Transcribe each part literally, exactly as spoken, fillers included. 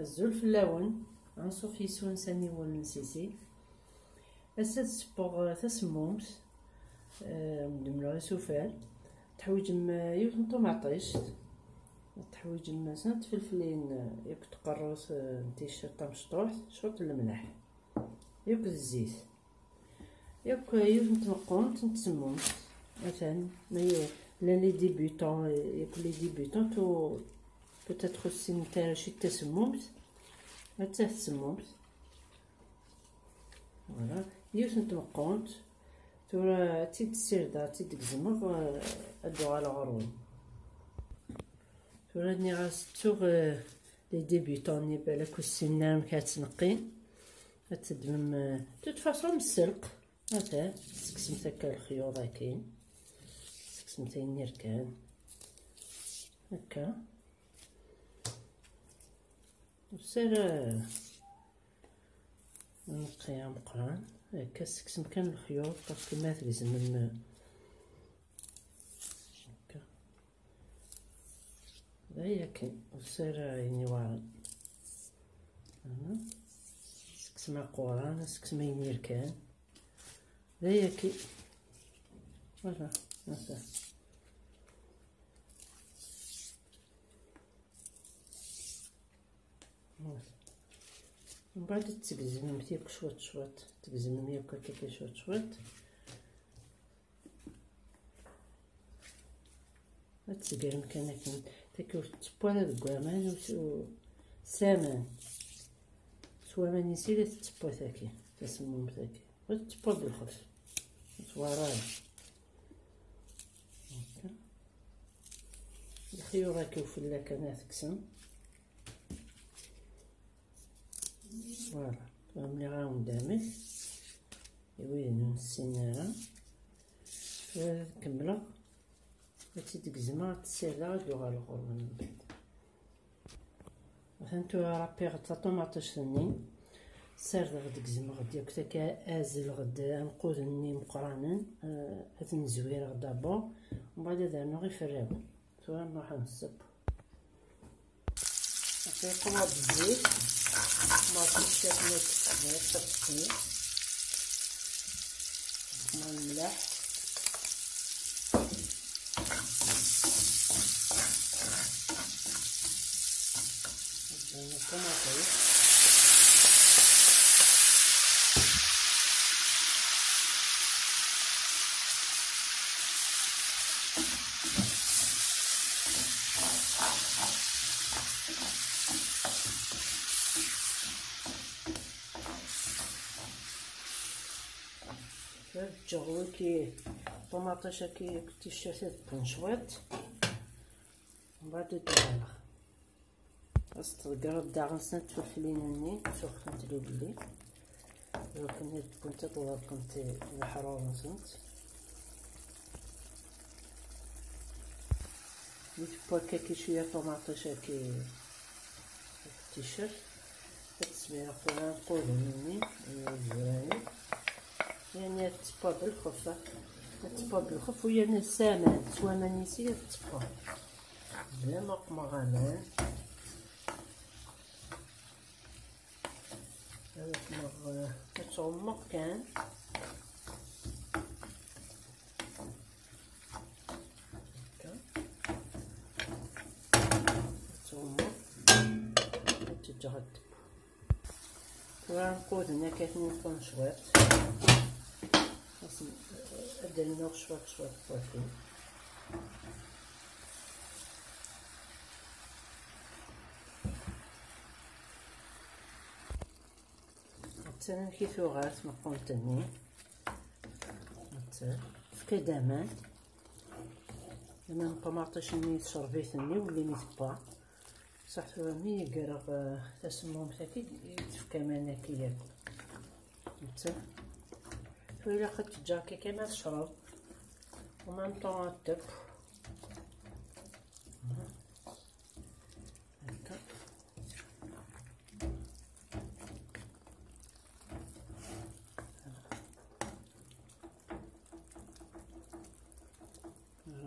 Azul fell-awen. Anṣuf yis-wen s aniwel n Sisi. Ass-a ad ssewweɣ, eh, tasemmumt, eh, d-mleɣ isufar. Teḥwiǧem, eh, yiwet n ṭumaṭict. Teḥwiǧem snat tfelflin, eh, yakk tqerrut, eh, n ticcert tamecṭuḥt, cwiṭ n lemleḥ. Yakk d zzit. Yakk yiwet n tmeqqunt n tsemmumt. Atan, ma y-, llan les débutants, yakk les débutants, tu-, peut-être ur ssinen ara ciṭ tasemmumt. Atta tsemmumt. Voilà. Yiwet n tmeqqunt. Tura ad tt-id-ssirdeɣ, ad tt-id-gezmeɣ, eh, ad d-uɣaleɣ ɣer-wen. Tura nniɣ-as ttuɣ, eh, les débutants-nni balak ur ssinen ara amek ad tt-neqqin. Ad teddmem, eh, de toute façon, am sselq. Ata, tsekksemt akka lexyuḍ akin. Tsekksemt ayen irkan. Akka. Ur s ara neqqi ameqqran. Akka, tsekksemt kan lexyuḍ, parce que ma tgezmem, akka. D aya kan, ur s ara ayen iweɛren. Aha. Sekcem aquran, sekcem ayen yerkan. D aya kan. Voilà, ata. Mbeɛd ad tgezmemt yakk cwiṭ cwiṭ, tgezmem yakk akka kan cwiṭ cwiṭ. Ad tsegrem kan akken, taki ur tettewwa ara deg waman, ur s-, ur-, s aman. S waman-is i la tettewwa taki, tasemmumt taki. Ur tettewwa belxef. Ur tettewwa ara. Akka. Lexyuḍ-agi ufella kan ad teksem. Voilà, tura mliɣ-awen-d amek i wid ur nessin ara. Tura ad kemmleɣ, ad tt-id-gezmeɣ, ad tt-ssirdeɣ, ad d-uɣaleɣ ɣur-wen mbeɛd. Atan tura ṛapiɣ-d taṭumaṭict-nni, ssardeɣ-d, gezmeɣ-d yakk taka, azelɣ-d anquden-nni imeqqranen, eh, ad ten-zwireɣ d'abord, mbeɛd ad rnuɣ iferrawen. Tura nruḥ ad nṣebb. Ata yeqwa-d zzit, ma teččat ma teččat. Ma lmelḥ. Ṭumaṭic. Ǧǧeɣ wiki ṭumaṭic-agi akked ticcert ad wwen cwiṭ. Mbeɛd ad d-uɣaleɣ. Ad s-tḍeggreḍ daɣen snat tfulflin-nni, suxfent lulli. Iwakken ad wwent ad ḍerkent leḥrur-nsent. Mi tewwa akka cwiya ṭumaṭic-agi akked ticcert, ad tesmireɣ tura anquden-nni n uzwir-nni. Yani ad tettewwa belxef, ad tettewwa belxef, u yani s aman, s waman-is i ad tettewwa. Bla ma qqmeɣ aman. Ad qqmeɣ, ad ttɣummeɣ kan. Akka. Ad ttɣummeɣ. Ad tt-ǧǧeɣ ad teww. Tura anquden akka ad ten-nqun cwiṭ. Ad sen-, ad d-rnuɣ cwiṭ, cwiṭ n wakud. Attan amek i tuɣal tmeqqunt-nni. Attan. Tefka-d aman. Aman n ṭumaṭic-nni tecreb-iten-nni, ur llin i tewwa. Saḥ tura mi greɣ, eh, tasemmumt-agi, i tefka aman-agi yakk. Netta. Tura ilaq ad teǧǧ akka kan ad tecreḍ. En même temps ad teww. Akka.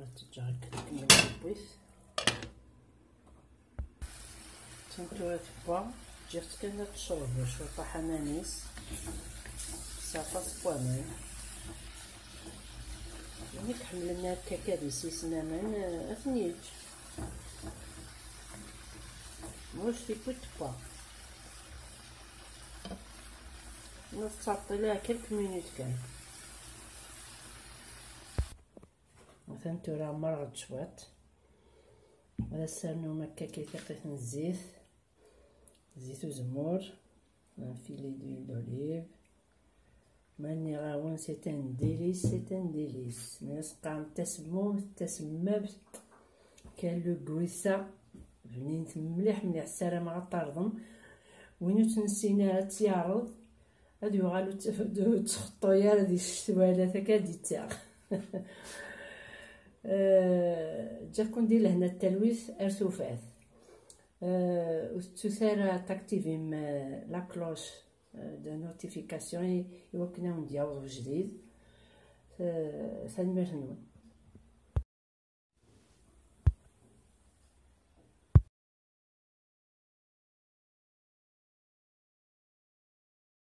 Ad teǧǧ akka tkemmel tewwit. Tura tewwa, ǧǧiɣ-tt kan ad tecreb cwiṭ aḥaman-is. Tesɛa aṭas n waman. Win i iḥemmlen akka ad isisen aman, eh, ad ten-yeǧǧ. Moi, je t'écoute pas. Ma tettɛeṭṭil quelques minutes kan. Atan tura merɣ-d cwiṭ. Ad as-rnum akka tiqit n zzit, zzit uzemmur, un filet d'huile d'olive. Ma nniɣ-awen, c'est un délice, c'est un délice. Mi as-qqaren tasemmumt, tasemmamt, quel goût ça. Bnint mliḥ mliḥ, ssarameɣ ad terḍem. Win ur tt-nessin ara ad tt-yeɛreḍ, ad yuɣal ur tt-, ur ttxeṭṭu ara di ccetwa, ala takka ad d-ittaɣ. Eh, ǧǧiɣ-ken di lehna d talwit ar tufat. Eh, ur tettut ara taktivim, eh, la cloche, eh, de notification i, i wakken ad wen-d-yaweḍ ujdid. Eh, tanemmirt-nwen.